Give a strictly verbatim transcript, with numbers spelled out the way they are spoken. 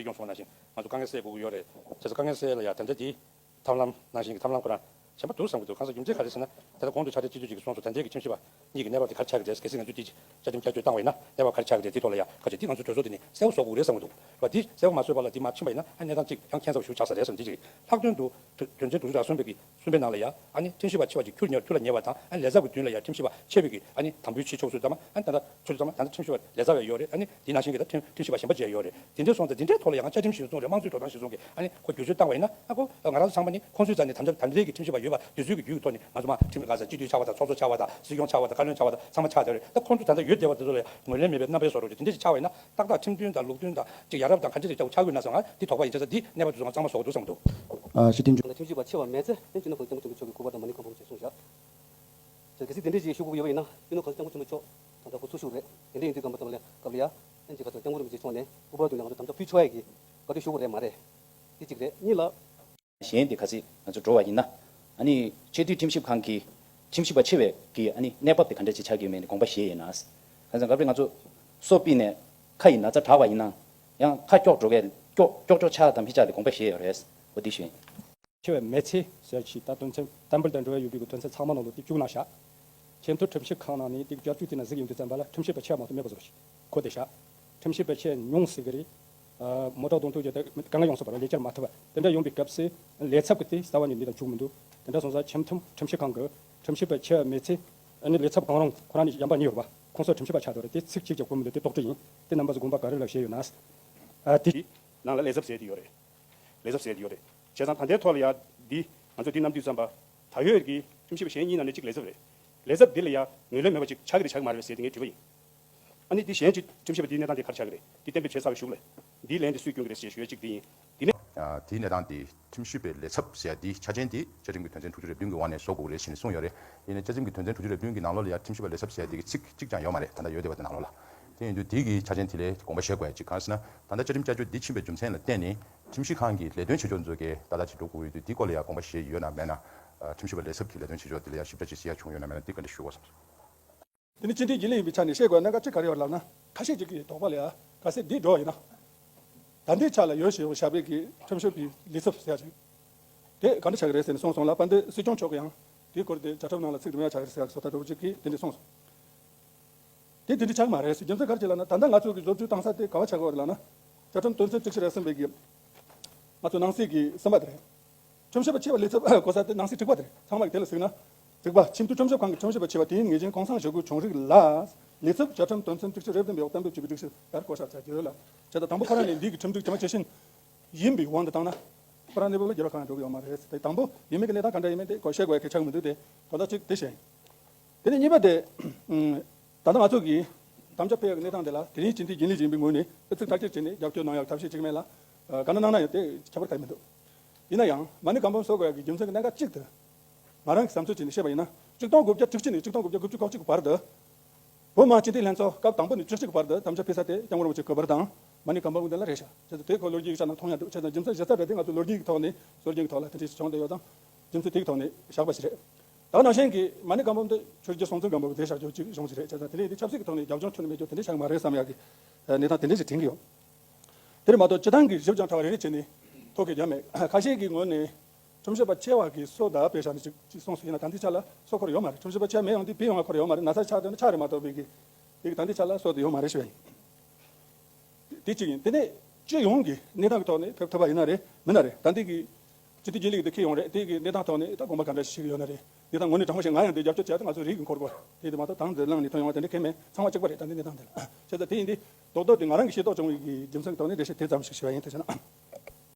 སྲིད་སྐྱོང་གསུངས་པ་ནང་བཞིན་ང་ཚོ་དཀའ་ངལ་སེལ་དགོས་ཀྱི་ཡོད་རེད། བྱས་ཙང་དཀའ་ངལ་སེལ་ལ་ཡ་ད་ལྟ་འདི་ཐབས་ལམ་ནང་བཞིན་གྱི་ཐབས་ལམ་ཁོ་རང་གཞན་པ་འདུག་བསམ་གྱི་འདུག་གང་ཟེར་རྒྱུ་མཚན་ག་རེ་ཟེར་ན། ད་ལྟ་གོང་དུ་ཕྱག་སྦྲེལ་སྤྱི་འཐུས་ཀྱིས་གསུངས་སོང་། ད་ལྟའི་གི་ཁྲིམས་ཞིབ་པ་གཉིས་ཀྱི་གནས་བབ་དེ་ག་རེ་ཆགས་ཀྱི་རེད། གལ་སྲིད་ང་ཚོས་འདི་བཅའ་ཁྲིམས་བསྐྱར་བཅོས་བཏང་བ་ཡིན་ན་གནས་བབ་ག་རེ་ཆགས་ཀྱི་རེད། དེ་ཐོག་ལ་ཡ་ག་ཚོད་འདི་ང་ཚོས་གྲོས་ཚོགས་དེ་ནས་གསལ་པོ་བཟོ་དགོས་རེད་བསམ་གྱི་འདུག་རེད་བ། འདི་གསལ་པོ་མ་བཟོས་པ་ལ་འདི་མར་ཕྱིན་པ་ཡིན་ན་ཨ་གནས་སྟངས་གཅིག་ཡང་ཁྱད་མཚར་པ་ཞིག་ཆགས་ས་རེད་བསམ། འདི་གཅིག་རེད། ལྷག་དོན་དུ་དོན་ཚན་དྲུག་ཅུ་རེ་གསུམ་པའི་གི་གསུམ་པའི་ནང་ལ་ཡ་ཨ་ནི་ཁྲིམས་ཞིབ་པ་ཆེ་བ་ཅིག་ཁྱུར་ཉེ་བ་ཁྱུར་ལ་ཉེ་བ་དང་ཨ་ནི་ལས་ཚབ་ཀྱི་མདུན་ལ་ཡ་ཁྲིམས་ཞིབ་པ་ཆེ་བའི་གི་ཨ་ནི་དམ་འབུལ་བྱེད་ཆོག་ཚུལ་ཙམ་ཨ་ནི་ད་ལྟ་ཆོས་ཚུལ་ཙམ་ད་ལྟ་ཁྲིམས་ཞིབ་པ་ལས་ཚབ་ཡང་ཡོད་རེད། ཨ་ནི་འདི་ནང་བཞིན་གྱི་ད་ཁྲིམས་ཁྲིམས་ཞིབ་པ་གཞན་པ་ཅིག་ཡང་ཡོད་རེད། དེ་འདྲ་སོང་ཙང་འདི་འདྲའི་ཐོག་ལ་ཡང་བཅའ་ཁྲིམས་གཞིར་བཟུང་རེད། དམངས་གཙོའི་འགྲོ་སྟངས་གཞིར་བཟུང་གི་ཨ་ནི་ཁོ་བསྒྱུར་བཅོས་བཏང་བ་ཡིན་ན་ཨ་ཁོ་ང་རང་ཚོ་ཚང་མ་ནི་ཁོང་ཚོའི་རྩ་ནས་དམ་བཅའ་དམ་འབྲེལ་གྱི་ཁྲིམས་ཞིབ་པ་ཡོད་པ་དེ་ཚོའི་གི་རྒྱུད་ཐོག་ནས་ང་ཚོ་མ་ཁྲིམས་ག་ས་སྤྱི་འཐུས་ཆགས་པ་དང་ཚོགས་གཙོ་ཆགས་པ་དང་སྲིད་སྐྱོང་ཆགས་པ་དང་བཀའ་བློན་ཆགས་པ་དང་ཚང་མ་ཆགས་བསྡད་རེད། ད་ཁོང་ཚོ་ད་ལྟ་ཡོད་བསྡད་པ་དེ་ཚོ་ལ་ཡང་ངོས་ལེན་མེད་པའི་རྣམ་པའི་བཟོ་འདྲ་ཅིག་དེ་འདྲ་ཞིག་ཆགས་པ་ཡིན་ན་ཏག་ཏག་ཁྲིམས་མཐུན་དང་ལུགས་མཐུན་དང་ཅིག་ཡ་རབས་དང་ག་འདྲ་ཞིག་ཆགས་ཆགས་ཀྱི་ཡོད་ན་བསམ། ང་འདི་དོགས་པ་ཡིན། བྱས་ཙང་འདི་གནས་བབ་དེ་ཚོ་ང་གཙང་མ་བཟོ་དགོས་འདུག་བསམ་གྱི་འདུག་ཨ། ཁྲིམས་ཞིབ་པ་ཆེ་བ་མེད་ཚེ་ཨན་སྤྱི་ནོར་གོང་ས་སྐྱབས་མགོན་ཆེན་པོ་མཆོག་གིས་གུས་པ་དང་མ་ཎི་བསྐང་འབུམ་ཞེས་གསུངས་བཞག། ཅེས་གལ་སྲིད་དེ་འདྲས་ཞིག་ཞུ་དགོས་ཀྱི་ཡོད་པ་ཡིན་ན་སྤྱི་ནོར་གོང་ས་སྐྱབས་མགོན་ཆེན་པོ་མཆོག་ད་ལྟ་ཁོ་ཚོ་ཤུགས་རེད། དེ་འདྲས་ཡིན་དུས་སྐབས་མ་ཐོབ་ལ་སྐབས་ལ་ཡ་ཨན་ཅིག་ག་ཚོད་སྐྱབས་མགོན་རིན་པོ་ཆེ་མཆོག་ནས་སྐུ་པར་དུ་ནས་ང་ཚོ་དམ་བཅའ་ཕུལ་ཆོག་ཡ་གི་བཀའ་འདྲི་ཞུ་དགོས་རེད་མ་རེད། དེ་གཅིག་རེད། གཉིས་ལ། གཞན་དེ་ག་ཚོད་ང་ཚོ་འགྲོ་བ་ཡིན་ན་ཨ་ནི་ཆེས་མཐོའི་ཁྲིམས་ཞིབ་ཁང་གི་ཁྲིམས་ཞིབ་པ་ཆེ་བའི་གི་ཨ་ནི་གནས་བབ་དེ་ག་འདྲས་ཅིག་ཆགས་ཀྱི་ཡོད་མེད་ནི་དགོངས་པ་བཞེས་ཡོད་ན། གང་ཟེར་སྐབས་རེ་ང་ཚོ་སོ་ཕྱི་ནས་ཁ་ཡི་ན་ཚ་དྲག་པ་ཡིན་ན་ཡང་ཁ་ཀྱོག་འགྲོ་གས་ཀྱོག་ཀྱོག་ཀྱོག་ཆགས་དང་མི་ཆགས་དེ་དགོངས་པ་བཞེས་ཡོད་རེད། འོ་དེ་ཞུ་ཡིན། ཆེ་བའི་མེད་ཚེ་ཟེར་ཞིག་ད་དོན་ཚན་བསྟན་འབུལ་དང་འབྲེལ་བ་ཡོད་པའི་གི་དོན་ཚན་ཚང་མ་ནང་ལོགས་དེ་བཅུག་གནང་བཞག། ཆེས་མཐོའི་ཁྲིམས་ཞིབ་ཁང་ནང་ནས་དེ་བསྐྱར་བཅོས་དེ་ན་གཟིགས་ཡོང་དུས་ཙམ་པ་ལ་ཁྲིམས་ཞིབ་པ་ཆེ་བ་མ་གཏོགས་མེད་པ་བཟོ་ཞིག་ཁོ་དེ་བཞག། ཁྲིམས་ཞིབ་པ་ཆེ་ཉུང་ཟེར་གི་རེད། མོ་ཊ་གདོང་ཐུག་བྱས་ཏེ་དཀའ་ངལ་ཡོང་སྲིད་པ་རེད། ལས་བཅར་མ་ཐུབ་པ་དེ་འདྲ་ཡོང་པའི་སྐབས་སུ་ལས་ཚབ་ཀྱི་དེ་རྩ་བ་ནས་འདི་དང་འཇུག་མི་འདུག། དེ་འདྲ་སོང་ཙང་ཆེས་མཐོའི་ཁྲིམས་ཞིབ་ཁང་གི་ཁྲིམས་ཞིབ་པ་ཆེ་བ་མེད་ཚེ་ཨ་ནི་ལས་ཚབ་གང་རུང་ཁོ་རང་ནི་གཞན་པ་གཉིས་ཡོད་པ་ཁོང་ཚོ་ཁྲིམས་ཞིབ་པ་ཆགས་འདུག་རེད། དེ་ཚིག་གཅིག་ཀྱང་གོ་མི་འདུག། དེ་རྟོག་བྲོ་ཡིན། དེ་རྣམ་པ་ཚོ་དགོངས་པ་ག་རེ་ལ་བཞེས་ཡོད་ན། ཨ་དེ། ནང་ལ་ལས་ཚབ་ཟེར་དེ་ཡོད་རེད། ལས་ཚབ་ཟེར་དེ་ཡོད་རེད། བྱས་ཙང་ད་ལྟའི་ཐོག་ལ་ཡ་འདི་ང་ཚོ་འདི་གནང་དུས་ཙམ་པ་ད་ཡོད་ཀྱི་ཁྲིམས་ཞིབ་པ་གཞན་གཉིས་ནང་ནས་གཅིག་ལས་ཚབ་རེད། ལས་ཚབ་འདི་ལ་ཡ་ངོས་ལེན་མེད་པ་ཅིག་ཆགས་ཀྱི་རེད་ཆགས་ཀྱི་མ་རེད་ཟེར་དེ་ངས་དྲིས་པ་ཡིན། ཨ་ནི་འདི་གཞན་གཅིག་ཁྲིམས་ཞིབ་པ་འདིའི་གནས་སྟངས་དེ་ག་རེ་ཆགས་ཀྱི་རེད། འདི་གཏན་འབེབས་བྱས་ཚར་བའི་གཞུག་ལ་འདིའི་ལན་དེ་སུས་སྐྱོན་གྱི་རེད་ཅེས་ཞུ་ཡ་གཅིག་འདི་ཡིན། འདི་ནས། ཨ་དེའི་གནས་སྟངས་དེ་ཁྲིམས་ཞིབ་པའི་ལས་ཚབ་ཟེར་ཡ་དེའི་ཆ་རྐྱེན་དེ་བཅའ་ཁྲིམས་ཀྱི་དོན་ཚན་དྲུག་ཅུ་རེ་བདུན་གྱི་དབང་ནས་བཟོ་དགོས་རེད་ཞེས་ནས་གསུངས་ཡོད་རེད། ཡིན་ནའི་བཅའ་ཁྲིམས་ཀྱི་དོན་ཚན་དྲུག་ཅུ་རེ་བདུན་གྱི་ནང་ལོགས་ལ་ཡ་ཁྲིམས་ཞིབ་པ་ལས་ཚབ་ཟེར་ཡ་དེ་གི་ཚིག་གཅིག་ཀྱང་ཡོད་མ་རེད། ད་ལྟ་ཡོད་བསྡད་པ་དེ་ནང་ལོགས་ལ། དེ་ཡིན་དུས་དེ་གི་ཆ་རྐྱེན་དེ་ལ་དགོངས་པ་བཞེས་དགོས་ཡ་གཅིག་གང་ཟེར་ན། ད་ལྟ་བཅའ་ཁྲིམས་བསྐྱར་བཅོས་འདི་ཕྱིན་པའི་རྒྱུ་མཚན་ལ་བརྟེན་ནས་ཁྲིམས་ཞིབ་ཁང་གི་ལས་དོན་བྱེད་ཕྱོགས་ཚོ་གི་ཏག་ཏག་ཅིག་འགྲོ་དགོས་ཡོད་དུས་འདི་སྐོར་ལ་ཡ་དགོངས་པ་བཞེས་ཡོད་ན་མེད་ན། ཨ་ཁྲིམས་ཞིབ་པ་ལས་ཚབ་ཀྱི་ལས་དོན་བྱེད་ཕྱོགས་དེ་ལ་ཡ་ཞིབ་ཕྲ་ཅིག་བྱེད་ཡ་བྱུང་ཡོད་ན་མེད་ན་འདི་བཀའ་འདྲི་ཞུ་དགོས་བསམ་སོང་། དེ་ནི་སྤྱི་འཐུས་རྒྱུན་ལས་ཡིན་པའི་ཆ་ནས་བཤད་དགོས་ན་ག་ཅི་ག་རེ་ཡོད་ལབ་ན། ཁ་ཤས་ཅིག་གིས་དོགས་པ་ལ་ཡ། གལ་སྲིད་འདི་འགྲོ་བ་ཡིན་ན། ད་ལྟའི་ཆ་ལ་ཡོད་ཞེས་བཞག་པའི་གི་ཁྲིམས་ཞིབ་པའི་ལས་ཚབ་ཟེར་ཡ་ཅིག་དེ་ག་འདྲ་ཆགས་ཀྱི་རེད་ཟེར་ནས་གསུངས་སོང་ལ། དཔལ་ལྡན་སྲིད་སྐྱོང་མཆོག་གིས་ཡང་དེའི་སྐོར་དེ་བཅའ་ཁྲིམས་ནང་ལ་ཚིག་དུ་མ་ཡ་ཆགས་ཀྱི་རེད་ཟེར་ཡ་གི་བཟོ་ལྟ་འདྲ་བོ་ཅིག་གིས་དེ་འདྲ་གསུངས་སོང་། དེ་དེ་འདྲ་ཆགས་མ་རེད་ཟེར། རྒྱུ་མཚན་ག་རེ་ཅིག་ལབ་ན། ད་ལྟ་ང་ཚོ་གི་བཟོ་བཅོས་བཏང་ས་དེ་ག་བ་ཆགས་ཀྱི་ཡོད་རེད་ལབ་ན། བཅའ་ཁྲིམས་དོན་ཚན་དྲུག་ཅུ་རེ་གསུམ་པའི་གི་ང་ཚོ་ནང་གསེས་ཀྱི་གསུམ་པ་དེ་རེད། ཁྲིམས་ཞིབ་པ་ཆེ་བ་ལས་ཚབ་གོ་ས་དེ་ནང་གསེས་དྲུག་པ་དེ་རེད། ཚང་མ་གི་དེ་ལ་གཟིགས་ན། དྲུག་པ། ཁྲིམས་མཐུན་ཁྲིམས་ཞིབ་ཁང་གི་ཁྲིམས་ཞིབ་པ་ཆེ་བ་དེའི་ངེས་ཅན་གོང་སང་ཞུ་དགོས་བྱུང་རིགས་ལ། ལས་ཚབ་བཅའ་ཁྲིམས་དོན་ཚན་དྲུག་ཅུ་རེ་བདུན་པའི་འོག་གཏན་འབེབས་བྱས་པའི་སྒྲིག་གཞི་ལྟར་བསྐོ་བཞག་བྱ་རྒྱུ་ལ། བྱས་ཙང་དང་པོ་ཁོ་རང་ནས་འདི་གི་ཁྲིམས་སྒྲིག་དེ་མ་ཆད་ཕྱིན་ཡིན་པའི་དབང་དུ་བཏང་ན། ཁོ་རང་གནས་བབ་ལ་འགྱུར་བ་གང་ཡང་འགྲོ་གི་ཡོད་མ་རེད། དེ་དང་པོ་ཡིན་མིན་གྱི་གནས་སྟངས་ག་འདྲ་ཡིན་མིན་དེ་གོ་བཤད་དགོས་ཡ་གལ་ཆགས་མི་འདུག་དེ་དོན་དག་གཅིག་དེ་བཤད་ཡིན། དེ་ནས་གཉིས་པ་དེ། ད་ལྟ་ང་ཚོ་གིས་དམ་བཅའ་ཕེབས་ཡག་གི་གནས་སྟངས་དེ་ལ་དེ་རིང་སྤྱི་འཐུས་རྒྱུན་ལས་ཡིན་པའི་ངོས་ནས་ཨུ་ཚུགས་མཐའ་སྐྱེལ་བྱས་ནས་རྒྱབ་སྐྱོར་གནང་ཡག་ཐབས་ཤེས་བྱེད་ཀྱི་མེད་ལ། ག་འདྲ་གནང་ན་ཡང་དེ་ཁྱད་པར་གང་ཡང་མི་འདུག་ཡིན་ན་ཡང་མ་ཎི་བཀའ་འབུམ་བཟོ་དགོས་ཡག་གི་རྒྱུ་མཚན་གྱི་གནད་འགག་གཅིག་དེ། ང་རང་གིས་བསམ་ཚུལ་བྱས་ནས་བཤད་པ་ཡིན་ན། ཆིག་སྟོང་དགུ་བརྒྱ་དྲུག་ཅུ་ནས་ཆིག་སྟོང་དགུ་བརྒྱ་དགུ་བཅུ་གོ་གཅིག་གི་བར་དུ། བོད་མི་མང་སྤྱི་འཐུས་ལྷན་ཚོགས་སྐབས་དང་པོ་ནས་བཅུ་གཅིག་གི་བར་དུ་དམ་བཅའ་ཕེབས་ས་དེ་སྐྱབས་མགོན་རིན་པོ་ཆེ་གི་གོ་བར་དང་མ་ཎི་བཀའ་འབུམ་དེ་ལ་རེད་ཤག་བྱས་ཙང་དེ་ཁོ་ལོ་རྒྱུས་ཀྱི་ཆ་ནས་མཐོང་ཡག་འདུག་བྱས་ཙང་རྒྱུ་མཚན་གཞི་རྩ་འདྲ་དེ་ང་ཚོ་ལོ་རྒྱུས་ཀྱི་ཐོག་ནས་སྲོལ་རྒྱུན་གྱི་ཐོག་ལ་དེ་འདྲ་ཞིག་བྱུང་བསྡད་ཡོད་ཙང་། རྒྱུ་མཚན་དེ་གི་ཐོག་ནས་བཞག་པ་ཞིག་རེད། ད་ག་ནང་བཞིན་གྱི་མ་ཎི་བཀའ་འབུམ་དེ་ཆོས་རྒྱལ་སྲོང་བཙན་སྒམ་པོ་གིས་བསྡད་བཞག་རྒྱུ་གཅིག་གཞུང་ཞིག་རེད། བྱས་ཙང་དེ་ནས་དེ་ཆབ་སྲིད་ཀྱི་ཐོག་ནས་རྒྱབ་ལྗོངས་ཁྱོན་ནས་མེད་རྒྱུ་དེ་འདྲ་ཆགས་མ་རེད་བསམ་ཡག་གི་གནས་སྟངས་དེ་འདྲ་ཞིག་དྲན་གྱི་ཡོད། དེར་མ་གཏོགས་སྤྱི་བཏང་གི་ཞིབ་ཅིང་ཕྲ་བ་རེ་རེ་བྱས་ནས་ཐོ་གི་རྒྱབ་མེད། ཁ་ཤས་ཀྱི་ངོས་ནས་ཁྲིམས་ཞིབ་པ་ཆེ་བ་གིས་སྲོལ་དང་དཔེ་བཞག་ནས་ཅིག་ཅིག་གསུངས་སོང་། ཡིན་ན་ད་ལྟའི་ཆ་ལ་སྲོལ་འཁོར་ཡོད་མ་རེད། ཁྲིམས་ཞིབ་པ་ཆེ་བ་མེད་ཡོང་དུས་དཔེ་ཡོང་བ་འཁོར་ཡོད་མ་རེད། ན་ཚ་ཆགས་དོན་ཆགས་རེད་མ་གཏོགས་པའི་གི་དེ་གི་ད་ལྟའི་ཆ་ལ་སྲོལ་དེ་ཡོད་མ་རེད་ཞུ་བ་ཡིན། དེ་གཅིག་ཡིན། དེ་ནས་སྤྱི་ཡོངས་ཀྱི་གནས་སྟངས་ཀྱི་ཐོག་ནས་ཕེབས་ཐུབ་པ་ཡིན་ན་རེད་མིན་ན་རེད། ད་ལྟའི་གི་སྤྱི་འཐུས་རྒྱུན་ལས་ཀྱི་འདི་འཁེལ་ཡོང་རེད། དེ་གི་གནས་སྟངས་ཐོག་ནས་ད་དགོངས་པ་ག་འདྲ་ཞིག་ཞིག་ཡོད་ན་རེད། འདི་ད་དངོས་གནས་དྲང་པོ་བཤད་ང་ཡང་འདི་རྒྱབ་སྐྱོར་བྱས་ཏེ་ང་ཚོ་རིགས་ཀྱི་འཁོར་སྐོར་དེ་དེ་མ་གཏོགས་དང་འདི་ལངས་ནས་ཐོན་ཡོང་བ་དེ་འདྲ་འཁེལ་མེད། ཚང་མ་གཅིག་པ་རེད། ད་འདི་གནས་སྟངས་འདི་ལ་བྱས་ཙང་དེ་ཡིན་དུས་རྡོག་རྡོག་དེ་ང་རང་གི་ཤེས་རྟོགས་བྱུང་བའི་གི་རྒྱུ་མཚན་གྱི་ཐོག་ནས་འགྲེལ་བཤད་དེ་ཙམ་ཞིག་ཞུ་བ་ཡིན། དེ་བྱས་ན།